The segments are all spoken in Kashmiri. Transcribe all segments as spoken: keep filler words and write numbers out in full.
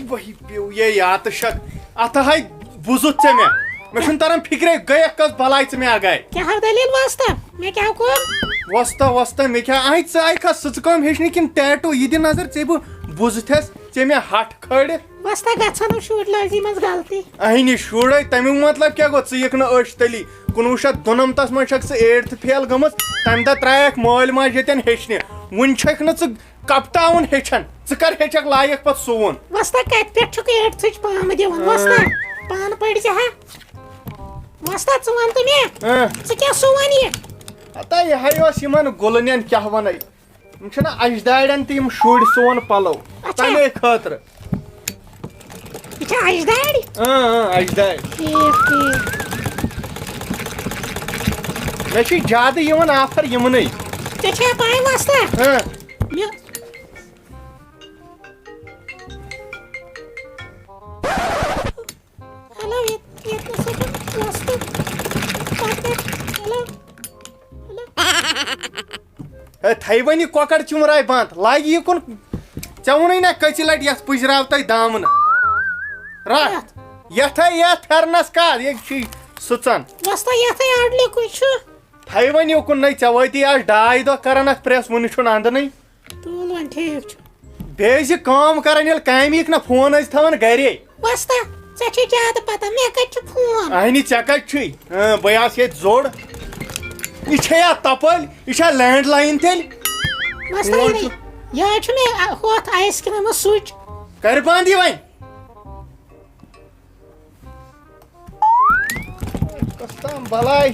وہی پیو یے یاتہٕ شک۔ اتھ ہاے بُزُتھ ژےٚ مےٚ۔ مےٚ چھُنہٕ تران فکرے، گٔیَکھ کس بلاے ژٕ مےٚ اگاے۔ کیٛاہ ہو دٔلیٖل وۄستا؟ مےٚ کیٛاہ ہو کوٚر؟ وۄستا، وۄستا، مےٚ کیٛاہ، اہے ژٕ آیکھا سٕژٕ کٲم ہیٚچھنہِ کِنہٕ ٹیٹو؟ یہِ دِ نظر، ژےٚ بہٕ بُزُتھس، ژےٚ مےٚ ہٹھ کھٲلِتھ۔ وۄستا، گژھن نہٕ شُرۍ لٲزی منٛز غلطی۔ اہنہِ شُرے، تمیُک مطلب کیٛاہ گوٚو؟ ژٕ یِکھ نہٕ أچھ تٔلی۔ کُنوُہ شیٚتھ دُنَمتَس منٛز چھکھ ژٕ ایٹتھ فیل گٔمٕژ، تمہِ دۄہ ترٛایکھ مٲلۍ ماجہِ ییٚتٮ۪ن ہیٚچھنہِ۔ وُنہِ چھکھ نہٕ ژٕ کپٹاوُن ہیٚچھان، ژٕ کر ہیٚچھکھ لایق پتہٕ سُوُن؟ وۄستا، کتہِ پٮ۪ٹھ چھُکھ ایٹتھٕچ پامہٕ دِوان؟ وۄستا، پانہٕ پٔرۍ زِ ہا۔ وۄستا، ژٕ وَن تہٕ مےٚ، اۭں۔ ژٕ کیٛاہ سُوان یہِ؟ ہتا یہِ ہاے اوس یِمن گُلہٕ نٮ۪ن کیٛاہ وَنَے؟ یِم چھِنہ اجدادٮ۪ن تہِ یِم شُرۍ سُوان پَلو، اچھا۔ تَمے خٲطرٕ۔ یہِ چھا اجداد؟ اۭں، اۭں، اجداد۔ ٹھیٖک، ٹھیٖک۔ مےٚ چھِ زیادٕ یِوان آفر یِمنٕے۔ ژےٚ چھےٚ پَے وۄستا؟ اۭں۔ مےٚ ہیلو، ییٚتہِ، ییٚتہِ نَس چھُ وۄستہٕ۔ پَتہٕ، ہیلو، ہیلو۔ ہے، تھٲیِو وۄنۍ یہِ کۄکر چُمراے بنٛد، لاگہِ یہِ کُن۔ ژےٚ ووٚنُے نہ کٔژِ لٹہِ یَتھ پُجراو تۄہہِ دامنہٕ۔ رَٹھ۔ یَتھ ہے یَتھ پھٮ۪رنَس کَر، یہِ چھُے سٕژَن۔ وۄستا، یَتھ ہے اَڈٕ لیٚکھُے چھُ۔ تھٲیِو وۄنۍ یُکُن نَے، ژےٚ وٲتی آز ڈاے دۄہ کران اَتھ پرٛٮ۪س، وُنہِ چھُنہٕ اَندٕ نٕے۔ تُل وۄنۍ، ٹھیٖک چھُ۔ بیٚیہِ ٲسۍ یہِ کٲم کران، ییٚلہِ کامہِ یِکھ نہ، فون ٲسۍ تھاوان گرے۔ وۄستا، ژےٚ چھے زیادٕ پتہ، مےٚ کتہِ چھُ فون؟ اہنہِ، ژےٚ کتہِ چھُے؟ اۭں، بہٕ آسہٕ ییٚتہِ زوٚڑ۔ یہِ چھے یا تپٲلۍ، یہِ چھا لینڈ لاین تیٚلہِ؟ وۄستا، فون یہِ چھُ۔ یہِ حظ چھُ مےٚ، آ، ہۄتھ آیس کریمس سُچ۔ کر بنٛد یہِ وۄنۍ۔ کۄس تام بلاے۔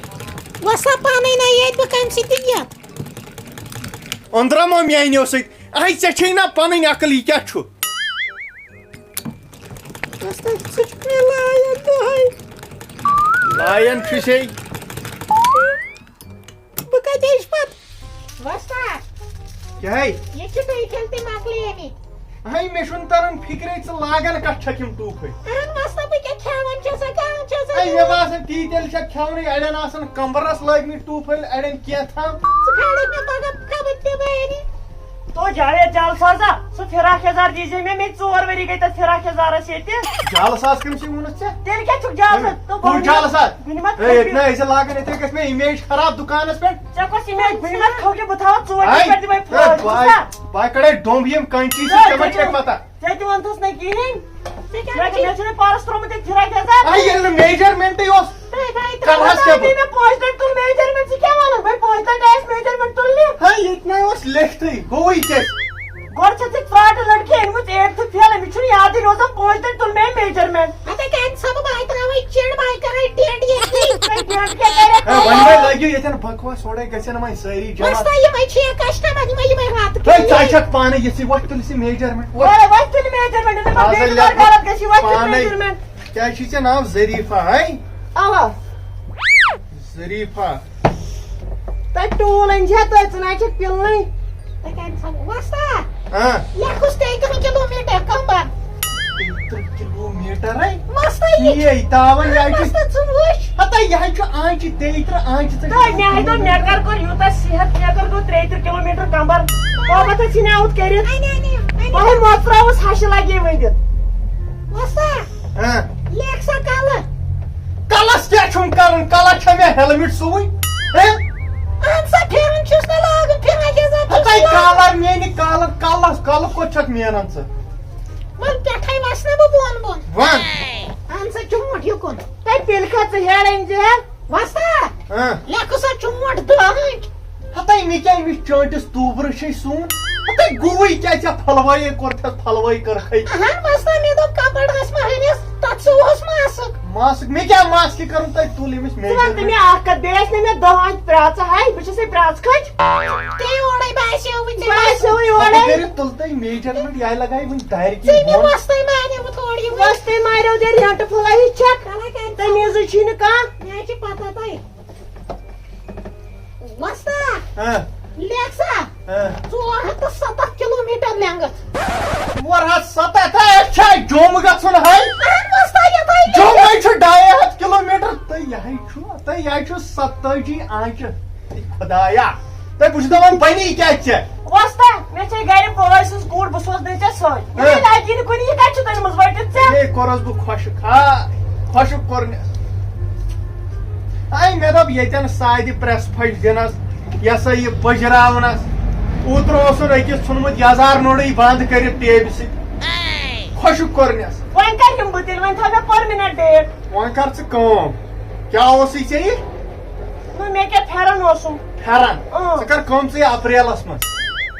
وۄستا پانے نہ ییٚتہِ بہٕ کمہِ سۭتۍ دِمہٕ یتھ؟ أنٛدرم میٛانیو سۭتۍ۔ اہے، ژےٚ چھے نہ پنٕنۍ عقل، یہِ کیٛاہ چھُ؟ وۄستا، ژٕ چھُکھ مےٚ لایان دۄہے۔ لایان چھُسے۔ بہٕ کتہِ ہیٚچھِ پتہٕ؟ وۄستا۔ کیٛاہ ہے؟ ییٚتہِ چھِ ٹوٗفٮ۪ل تہِ مۄکلیمٕتۍ۔ ہے، مےٚ چھُنہٕ تران فِکرے، ژٕ لاگان کتھ چھکھ یِم ٹوٗفہٕ؟ اہن وۄستا، بہٕ کیٛاہ کھٮ۪وان چھسکھ، کران چھسکھ؟ ہے، مےٚ باسان تی تیٚلہِ چھکھ کھٮ۪ونٕے، اڑٮ۪ن آسان کمبرس لٲگمٕتۍ ٹوٗفہٕ، اڑٮ۪ن کینٛہہ تام۔ ژٕ کھالکھ مےٚ پگاہ خبر کیٛاہ بہٕ اَنہِ۔ تو جاوید جال سازا، سُہ فراق یزار دیٖزے مےٚ، مےٚ ژور ؤری گٔے تتھ فراق یزارس ییٚتہِ۔ جال ساز کٔمۍ سٕے ووٚنُتھ ژےٚ؟ تیٚلہِ کیٛاہ چھُکھ جال ساز؟ تو کُس بہٕ جال ساز؟ بہٕ نِمہٕ ہے، ییٚتہِ نہ ٲسۍ لاگان، ییٚتہِ گژھِ مےٚ امیج خراب دُکانس پٮ۪ٹھ۔ ژےٚ کۄس امیج؟ بہٕ نِمہٕ تھوٚکہِ، بہٕ تھاوَتھ ژور ہے، پٮ۪ٹھ دِمَے ہے، فوج، بہٕ، بوٗزتھا؟ بہٕ کَڑَے ڈوٚمب یِم کَنچی سۭتۍ، ہے، ژےٚ ما چھےٚ کٔرِو۔ پَتہ؟ ژےٚ تہِ ووٚنتھَس نہٕ کِہیٖنۍ۔ ژےٚ کیٛاہ مےٚ، کٔرِو؟ مےٚ چھُنہٕ پانَس ترٛوومُت یہِ فِراک یَزار۔ ہے، ییٚلہِ نہٕ میجرمٮ۪نٛٹٕے اوس، تۄہہِ، تۄہہِ کَرٕ ہَس ترٛوومُت کیٛاہ بہٕ؟ مےٚ پانٛژِ لَٹہِ تُل میجرمٮ۪نٛٹ، ژٕ کیٛاہ وَنان؟ وۄنۍ پانٛژِ لَٹہِ آسہِ میجرمٮ۪نٛٹ تُلنہِ۔ ہے، ییٚتہِ نَے اوس لیکھتٕے، گوٚوٕے کیٛاہ؟ گۄڈٕ چھَتھ ژےٚ ژرٛاٹہٕ لٔڑکی أنمٕژ ایٹتھٕ فیل، أمِس چھُنہٕ یادٕے روزان، پانٛژِ لَٹہِ تُل مےٚ میجرمٮ۪نٛٹ۔ ہتے کَنہِ ژھۄپہٕ بہٕ ہاے ترٛاوَے چِڑ، بہٕ ہاے کَرَے ٹٮ۪نٛٹ ییٚتھی۔ ہے، وۄنۍ وۄنۍ لٲگِو ییٚتٮ۪ن بکواس، اورَے گژھن وۄنۍ سٲری جمع۔ وۄستا، یِمَے چھِ یا کسٹمر، یِمَے، یِمَے راتہٕ ہے، کِنۍ ژٕ یِمَے۔ چھَکھ پانَے یِژھٕے، وۄتھ تُل ژٕ میجرمٮ۪نٛٹ، وۄتھ۔ وۄلہٕ، وۄتھ تُل میجرمٮ۪نٛٹ، یِمَے اَز ہے میجرمٮ۪نٛٹ لٮ۪کھ غلط گژھِ، وۄتھ تُل پانَے۔ میجرمٮ۪نٛٹ۔ کیٛاہ چھِ ژےٚ ناو؟ ظریٖفہ، ہے؟ اَوا۔ ظریٖفہ۔ تۄہہِ ٹوٗل أنۍ چھا تۄہہِ؟ ژٕ نہ چھَکھ پِلنٕے۔ تۄہہِ کَمہِ ساتہٕ وۄستا؟ ہاں۔ لیکھُس تیٚیہِ تٕرٛہ کِلوٗ میٖٹر کَمبر۔ تیٚیہِ تٕرٛہ کِلوٗ میٖٹر ہے؟ وۄستا یہِ یے تاوَن یہِ ہے چھُ۔ وۄستا ژٕ وٕچھ۔ ہتا یہِ ہے چھُ آنٛچہِ تیٚیہِ تٕرٛہ آنٛچہِ ژٕ۔ تۄہہِ مےٚ ہے دوٚپ مےٚ کَر کوٚر یوٗتاہ صحت، مےٚ کَر گوٚو ترٛیٚیہِ تٕرٛہ کِلوٗ میٖٹر کَمبر۔ بابا تۄہہِ ژھٕنیٛاوُتھ کٔرِتھ۔ اَنے، اَنے، اَنے۔ بہٕ ہے مۄژراوُس ہَشہِ لَگے ؤنِتھ۔ وۄستا۔ ہاں۔ لیکھ سا کَلہٕ۔ کَلَس کیٛاہ چھُم کَرُن؟ کَلَس چھا مےٚ ہیلمٹ سُوٕنۍ؟ ہے؟ اَہَن سا، پھِرُن چھُس نہٕ لاگُن، پھِرُن کیٛاہ زَن چھُس ہَتَے لاگُن؟ کالَر میٛانہِ کالَر، کَلَس، کَلہٕ کوٚت چھَکھ مینان ژٕ؟ وَلہٕ پٮ۪ٹھَے وَسہٕ نا بہٕ بۄن بۄن۔ وَن۔ اَہَن سا، چونٛٹھ یُکُن۔ تَتہِ پیٚلہِ کھا ژٕ ہیرٕ أنۍ زِ ہا؟ وۄستا۔ ہاں۔ لیکھُس سا چونٛٹھ دَہ أنۍ۔ ہتاے، مےٚ کیٛاہ أمِس چٲنٛٹِس توبرٕ چھے سُوُن؟ ہتاے، گوٚوُے کیٛاہ ژےٚ پھلوٲیی کوٚرتھس، پھلوٲیی کٔرکھے؟ اہن، وۄستا، مےٚ دوٚپ کپر گژھِ مہرنِس، تتھ سُوہوس ماسک۔ ماسک؟ مےٚ کیٛاہ ماسکہِ کرُن تۄہہِ؟ تُل أمِس ژٕ وَن تہٕ میجرمنٹ۔ مےٚ اکھ کتھ، بیٚیہِ آسہِ نہٕ مےٚ دۄہن پرٛاژٕ ہاے، بہٕ چھسے پرٛاژٕ کھٔج۔ ژےٚ یورے باسیووُے، ژےٚ باسیووُے باسیووُے۔ یورے۔ پتہٕ کٔرِتھ تُل تۄہہِ میجرمنٹ، یہِ لگایہِ وُنہِ دارِ کِنۍ ژےٚ مےٚ بۄن۔ وۄستَے ماریووُتھ اورٕ یِوُن۔ وۄستَے ماریو تیٚلہِ رینٹہٕ پھُلے ہِش چھکھ۔ کَلے کَرِ تَمہِ وِزِ چھُے نہٕ کانٛہہ۔ مےٚ حظ چھِ پتہ تۄہہِ۔ وۄستا! ہاں۔ لیکھ سا! ہاں۔ ژور ہتھ تہٕ ستتھ کلوٗ میٖٹر لینٛگٕتھ۔ ژور ہتھ ستتھ، ہے، اَسہِ چھا جوٚم گژھُن ہے؟ اہن وۄستا، یتھ ہے جوٚم ہے چھُ ڈاے ہتھ کلوٗ میٖٹر۔ تہٕ یہِ ہے چھُ، تہٕ یہِ ہے چھُ ستتٲجی آنٛچہِ۔ خدایا، تہٕ بہٕ چھُس دپان، بنی کیٛاہ ژےٚ؟ وۄستا، مےٚ چھے گرِ بٲے سٕنٛز کوٗر، بہٕ سوزٕ نہٕ ژےٚ سۄے۔ ہہ؟ یہِ لگی نہٕ کُنہِ، یہِ کَتہِ چھُ تٔمِس ؤٹِتھ ژےٚ؟ ہے، کوٚرُس بہٕ خۄشک، ہا، خۄشک کوٚر مےٚ۔ اے، مےٚ دوٚپ ییٚتٮ۪ن سادِ پرٛٮ۪س پھٔٹۍ دِنَس، یہِ ہسا یہِ پٔجراونَس۔ اوترٕ اوسُن أکِس ژھُنمُت یَزار نوٚڑٕے بنٛد کٔرِتھ ٹیبہِ سۭتۍ۔ خۄشک کوٚرنَس۔ وۄنۍ کَر یِمہٕ بہٕ تیٚلہِ؟ وۄنۍ تھاو مےٚ permanent date۔ وۄنۍ کر ژٕ کٲم، کیٛاہ اوسُے ژےٚ یہِ؟ نہ، مےٚ کیٛاہ پھٮ۪رن اوسُم۔ پھٮ۪رن؟ اۭں۔ ژٕ کر کٲم، ژٕ یہِ اپریلس منٛز۔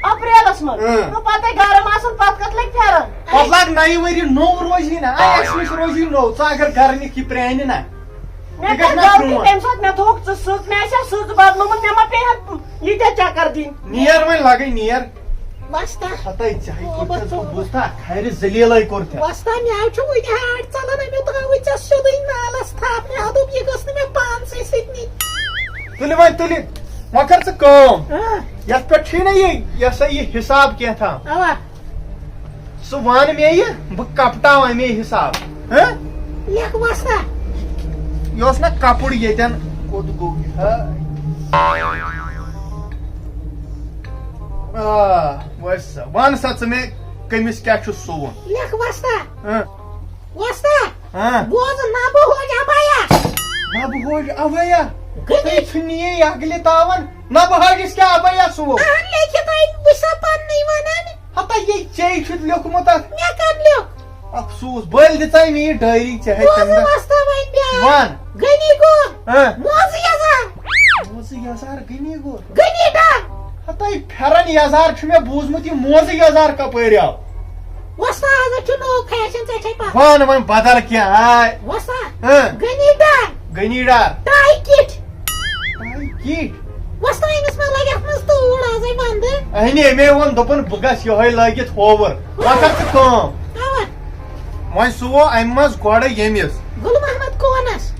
اپریلس منٛز؟ اۭں۔ نہ، پتہٕ گرم آسان، پتہٕ کتھ لگہِ پھٮ۪رن؟ پتہٕ لاگ نَیہِ ؤری نوٚو روزی نہ۔ اے، اَسہِ نِش روزی نوٚو۔ ژٕ اگر گرٕ نِکھ یہِ پرٛانہِ نہ۔ مےٚ یہِ گژھِ کٔر نہ غلطی پرٛون۔ تَمہِ ساتہٕ، مےٚ تھووُکھ ژٕ سٕژ، مےٚ آسہِ ہا سٕژ بدلومُت، مےٚ ما پیٚیہِ ہا ییٖتیٛاہ چکر دِنۍ؟ نیر وۄنۍ لگے نیر۔ وۄستا۔ ہتا ژےٚ ہے او، کوٚرتھس بس، بہٕ او، بوٗزتھا کھرِ ذلیلے کوٚرتھس۔ وۄستا، مےٚ حظ چھُ وُنہِ heart ژلان، اَمہِ تھاوٕے ژےٚ سیوٚدُے نالس تھپھ۔ مےٚ ہا دوٚپ، یہِ گٔژھ نہٕ مےٚ پانسٕے سۭتۍ نِنۍ۔ تُلہِ وۄنۍ، تُلہِ۔ وۄنۍ کر ژٕ کٲم۔ ہاں۔ یتھ پٮ۪ٹھ چھُے نہ یہِ، یہِ ہسا یہِ حساب کینٛہہ تام۔ اوا۔ سُہ وَن مےٚ یہِ، بہٕ کپٹاو اَمے حساب۔ ہہ؟ لیکھ وۄستا۔ یہِ اوس نہ کپُر ییٚتٮ۪ن، کوٚت گوٚو یہِ؟ ہہ؟ آ، وۄستا۔ وَن سا ژٕ مےٚ، کٔمِس کیٛاہ چھُ سُوُن؟ لیکھ وۄستا۔ ہہ؟ وۄستا۔ ہہ؟ بوز، نہ بہٕ ہوج ابیا۔ نہ بہٕ ہوج ابیا؟ گٔنی۔ تُہۍ ژھٕنِو یہِ اگلہِ تاوَن۔ نہ بہٕ ہوجِس کیٛاہ ابیا سُوو؟ اہن لیکھِتھ آیہِ، بہٕ چھسا پننُے ونان۔ ہتا یے ژےٚ چھُتھ لیوٚکھمُت اتھ۔ مےٚ کم لیوٚکھ؟ افسوس، بٔلۍ دِژے مےٚ یہِ ڈٲری ژےٚ ہے بوزٕ تمہِ دۄہ۔ وۄستا وۄنۍ بیٛاکھ۔ ون۔ غنی گوٚو۔ ہہ۔ موزٕ یزار۔ موزٕ یزار غنی گوٚو۔ غنی ڈار۔ ہتا یہِ پھٮ۪رن یزار چھُ مےٚ بوٗزمُت، یہِ موزٕ یزار کپٲرۍ آو؟ وۄستا، آز چھُ نوٚو فیشن، ژےٚ چھے پتہ۔ وَن وۄنۍ بدل کینٛہہ، آے۔ وۄستا۔ ہہ۔ غنی ڈار۔ غنی ڈار۔ ٹاے کِٹ۔ ٹاے کِٹ؟ وۄستا، أمِس ما لگہِ اتھ منٛز تۭر آزے ونٛدٕ؟ اہنہِ، أمے ووٚن، دوٚپُن، بہٕ گژھٕ یِہوٚے لٲگِتھ ہووُر۔ وۄنۍ کر ژٕ کٲم۔ اوا۔ وۄنۍ سُوو امہِ منٛز گۄڈٕ ییٚمِس۔ گُل محمد کونس۔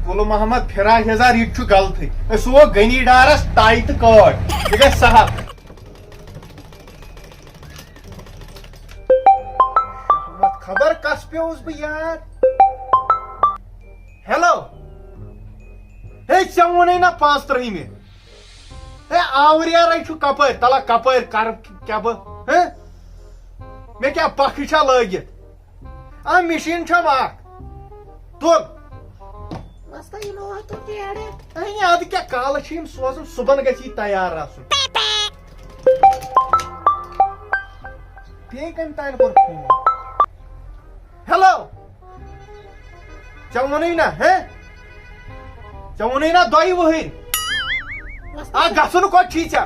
گُل محمد فراق یزار، یہِ تہِ چھُ غلطٕے۔ أسۍ سُوو غنی ڈارس ٹاے تہٕ کٲٹ۔ یہِ گژھِ سہل۔ خبر کس پیوس بہٕ یار۔ ہیلو۔ ہے، ژےٚ ووٚنُے نا پانٛژترٕہمہِ۔ ہے، آوریرے چھُ کپٲرۍ؟ تلہ کپٲرۍ کرٕ کیٛاہ بہٕ؟ ہے؟ مےٚ کیٛاہ پکھٕ چھا لٲگِتھ؟ آ، مِشیٖن چھم اکھ۔ تُل۔ وۄستا، یِمو ہا تُل ٹیڑے۔ اہنہِ، ادٕ کیٛاہ، کالہٕ چھِ یِم سوزان، صُبحن گژھِ یہِ تیار آسُن۔ بیٚیہِ کٔمۍ تانۍ کوٚر فون؟ ہیلو۔ ژےٚ ووٚنُے نا، ہے؟ ژےٚ ووٚنُے نا دۄیہِ وُہٕرۍ؟ وۄستا، آ، گژھُن کوٚت چھی ژےٚ؟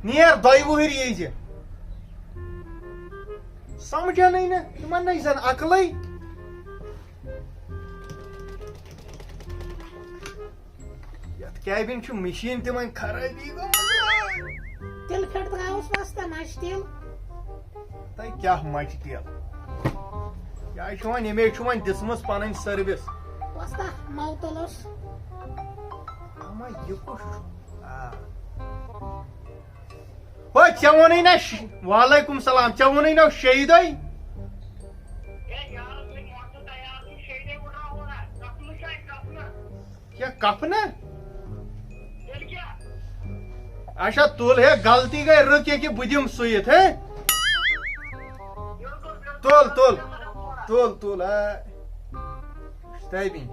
نیر دۄیہِ وُہٕرۍ یی زِ۔ سمجھنٕے نہٕ، تِمن نَے زن عقلٕے۔ یتھ کیبن چھُ مِشیٖن تہِ وۄنۍ خرٲبی گٔمٕژ۔ تِلہٕ پھیٚٹھ درٛاوُس وۄستا، مَچہِ تِل۔ تۄہہِ کیٛاہ مَچہِ تِل؟ یہِ چھُ وۄنۍ، ییٚمے چھُ وۄنۍ دِژمٕژ پنٕنۍ service۔ وۄستا، مَو تُلُس۔ اما، یہِ کُس چھُ؟ آ۔ ہو، ژےٚ ووٚنُے نا ش-، وعلیکم سلام، ژےٚ ووٚنُے نا شیٚیہِ دۄہہِ؟ کیٛاہ کپھ نا؟ اچھا، تُل ہے، غلطی گٔے، رُک ییٚکہِ بہٕ دِمہٕ سُوِتھ، ہے؟ تُل، تُل، تُل، تُل، آ۔ تٔمی۔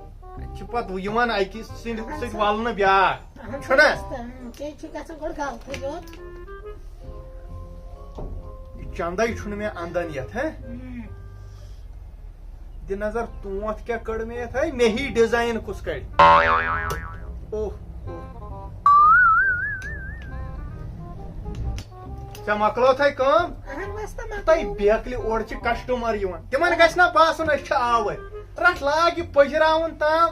چھِ پتہٕ یِوان اَکہِ سٕنٛدِ سۭتۍ ولنہٕ بیٛاکھ۔ اہن چھُنہ؟ حظ، تہٕ، اۭں، ژےٚ چھُ گژھان گۄڈٕ غلطٕے یوت۔ یہِ چندے چھُنہٕ مےٚ اندان یتھ، ہے؟ اۭں۔ دِ نظر، تونٛتھ کیٛاہ کٔڑ مےٚ یتھ، ہے؟ مےٚ ہی design کُس کڑِ؟ اوہ، اوہ۔ ژےٚ مۄکلٲوتھے کٲم؟ اہن وۄستا، مۄکلٲو۔ تۄہہِ بیکلہِ اورٕ چھِ customer یِوان، تِمن گژھِ نہ باسُن أسۍ چھِ آوٕرۍ۔ رٹھ لاگ یہِ پٔجراوُن تام۔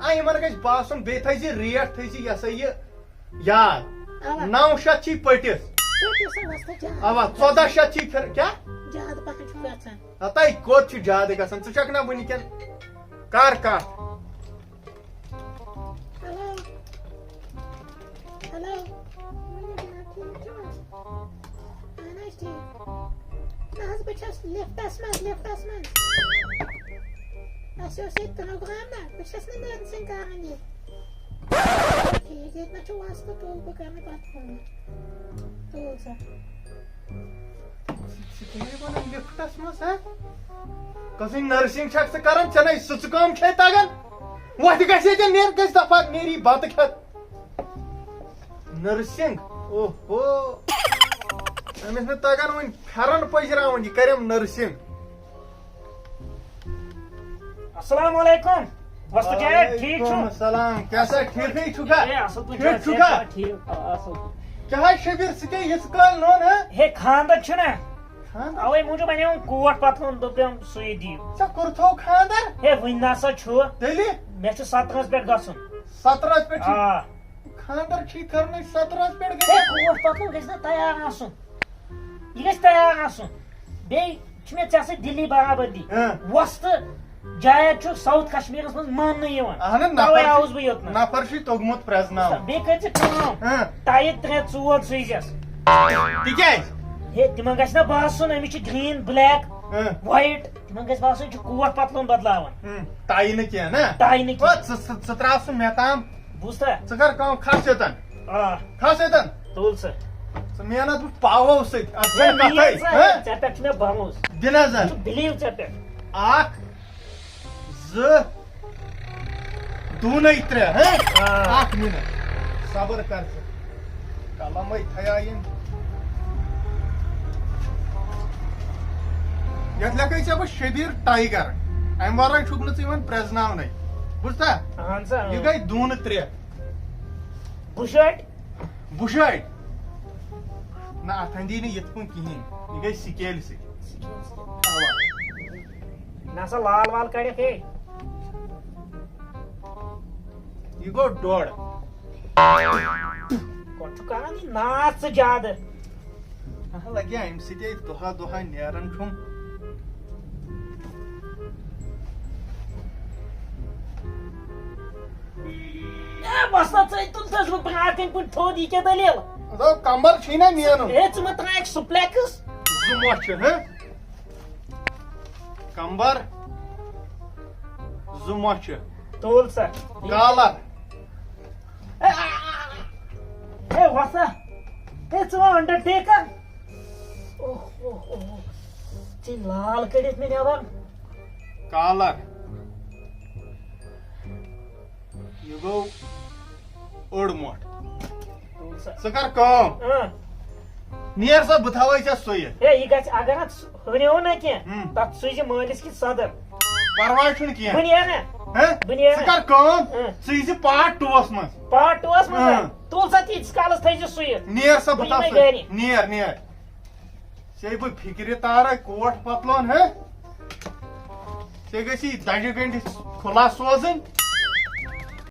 آ، یِمن گژھِ باسُن، بیٚیہِ تھٲیزِ rate، تھٲیزِ یہِ ہسا یہِ یاد۔ اوا۔ نو شیٚتھ چھی پٔٹِس۔ پٔٹِس ہا وۄستا زیادٕ۔ اوا، ژۄدہ شیٚتھ چھی پھر-، کیٛاہ؟ زیادٕ پہن چھُ گژھان۔ ہتا، یہِ کوٚت چھُ زیادٕ گژھان؟ ژٕ چھکھ نہ وٕنہِ کِنہٕ؟ کر کتھ۔ ہیلو۔ ہیلو۔ ؤنِو جناب، ٹھیٖک چھِو حظ؟ اہن حظ، ٹھیٖک۔ نہ حظ، بہٕ چھَس لِفٹَس منٛز، لِفٹَس منٛز۔ اَسہِ اوس ییٚتہِ پروگرام نا، بہٕ چھَس نہٕ نٔرسِنٛگ کَران ییٚتہِ۔ ییٚتہِ نہ چھُ وَس تہٕ تُل بہٕ کَرٕ پَتہٕ فون۔ تُل سا۔ ژٕ کیٛاہ وَنان لِفٹَس منٛز، ہہ؟ کۄسٕے نٔرسِنٛگ چھَکھ ژٕ کَران؟ ژےٚ نَے سٕژٕ کٲم چھے تَگان؟ وۄتھ گژھِ ییٚتٮ۪ن، نیر گژھِ دَفعہ، نیری بَتہٕ کھٮ۪تھ۔ نٔرسِنٛگ؟ اوہو۔ أمِس نہٕ تَگان وۄنۍ پھٮ۪رَن پٔجراوُن، یہِ کَرٮ۪م نٔرسِنٛگ۔ السلام علیکم۔ وۄستہٕ ٹیٹ، ٹھیٖک چھُ؟ وعلیکم السلام۔ کیٛاہ سا، ٹھیٖکھٕے چھُکھا؟ اے، اَصٕل پٲٹھۍ ٹھیٖک چھُ، چھُکھا؟ صحت چھا ٹھیٖک؟ آ، اَصٕل پٲٹھۍ۔ کیٛاہ ہا شبیر، ژٕ کیٛاہ یِژھ کٲلۍ نوٚن، ہہ؟ ہے، خانٛدر چھُنہ۔ خانٛدر؟ اَوَے موٗجوٗب اَنیوم کوٹ پَتلوٗن، دوٚپُم سُے دِیِو۔ ژےٚ کوٚرتھو خانٛدر؟ ہے، وٕنہِ نہ سا چھُ۔ تیٚلہِ؟ مےٚ چھُ سترَس پٮ۪ٹھ گژھُن۔ سترَس پٮ۪ٹھ چھُ؟ آ۔ خانٛدر چھُے کَرنُے، سترَس پٮ۪ٹھ گژھِ؟ ہے، کوٹ پَتلوٗن گژھِ نہ تیار آسُن۔ یہِ گژھِ تیار آسُن۔ بیٚیہِ چھِ مےٚ ژےٚ سۭتۍ دِلی برابردی۔ ہاں۔ وۄستہٕ جاے چھُ ساوُتھ کشمیٖرَس منٛز ماننہٕ یِوان۔ اہن، توے نفر چھُ، آوُس بہٕ یوٚتنَس۔ نفر چھُے توٚگمُت پرٛزناوُن۔ بیٚیہِ کٔرۍ زِ کٲم۔ ہاں۔ ٹایہِ ترٛےٚ ژور سُوۍزٮ۪س۔ تِکیٛازِ؟ ہے، تِمن گژھِ نہ باسُن أمِس چھُ green، black، ہاں۔ White۔ تِمن گژھِ باسُن یہِ چھُ کوٹ پتلون بدلاوان۔ ہاں۔ ٹایہِ نہٕ کینٛہہ، نہ؟ ٹایہِ نہٕ او، کینٛہہ۔ ژٕ، ژٕ، ژٕ ترٛاو سُہ مےٚ تام۔ بوٗزتھا؟ ژٕ کر کٲم، کھس یوٚتن۔ آ۔ کھس یوٚتن۔ تُل سا۔ ژٕ محنت بہٕ پاوو سۭتۍ۔ اَتھ ہے، چھَنہٕ بِلیٖو کَتھَے۔ ژےٚ پٮ۪ٹھ، ہہ؟ ژےٚ پٮ۪ٹھ چھُ مےٚ بھروسہٕ۔ دِ نظر۔ بِلیٖو ژےٚ پٮ۪ٹھ۔ اَکھ، زٕ، دوٗنے ترٛےٚ، ہہ؟ آ۔ اَکھ مِنٹ۔ صبر کر ژٕ۔ قلمے تھیا یِم۔ یَتھ لیکھے ژےٚ بہٕ شبیر ٹائیگر۔ اَمہِ ورٲے چھُکھ نہٕ ژٕ یِوان پرٛزناونَے۔ بوٗزتھا؟ اہن سا، اۭں۔ یہِ گٔے دوٗنہٕ ترٛےٚ۔ بُشٲٹۍ؟ بُشٲٹۍ؟ نہ، اَتھ اَندی نہٕ یِتھ کٔنۍ کِہیٖنۍ۔ یہِ گٔے سِکیلہِ سۭتۍ۔ اَوا۔ نہ سا لال وال کَڑٮ۪کھ ہے۔ یہِ گوٚو ڈۄڈ۔ گۄڈٕ چھُ کران یہِ ناز ژٕ زیادٕ۔ اہا، لگہِ اَمہِ سۭتۍ ہے دۄہا دۄہا نیران چھُم۔ اے، بس نا ژٕ، تُل تھٲوس بہٕ برٛاکھ کَنۍ کُن تھوٚد، یہِ کیٛاہ دٔلیٖل؟ دوٚپ، کمبر چھُے نا نیرُن۔ اے، ژٕ مہ ترٛاوکھ سُپلیکٕس۔ زٕ مۄچھِ، ہہ؟ کمبر، زٕ مۄچھِ۔ تُل سا۔ کالر۔ اے، اے، اے، وۄتھ سا۔ اے، ژٕ ما انڈرٹیکر؟ اوہ، اوہ، اوہ۔ ژےٚ لال کٔڑِتھ مےٚ نٮ۪بر۔ کالر۔ یہِ گوٚو أڑ مۄٹھ۔ تُل سا۔ ژٕ کر کٲم۔ اۭں۔ نیر سا، بہٕ تھاوے ژےٚ سُوِتھ۔ ہے، یہِ گژھِ، اگر اتھ ہُریو نہ کینٛہہ، ہُم۔ تتھ سُوزِ مٲلِس کِتھ صدر۔ پرواے چھُنہٕ کینٛہہ۔ بہٕ نیرٕ۔ ہہ؟ بہٕ نیرٕ۔ ژٕ کر کٲم، اۭں۔ ژٕ یی زِ پارٹ ٹوٗوس منٛز۔ پارٹ ٹوٗوس منٛز؟ اۭں۔ تُل سا، تیٖتِس کالس تھٲیزِ سُوِتھ۔ نیر سا، بہٕ بہٕ تھاوٕ یِمے سُوِتھ۔ گرِ۔ نیر، نیر۔ ژےٚ بہٕ فِکرِ تارے کوٹ پتلون، ہے؟ ژےٚ گژھی دَجہِ گنٛڈِ کھُلا سوزٕنۍ۔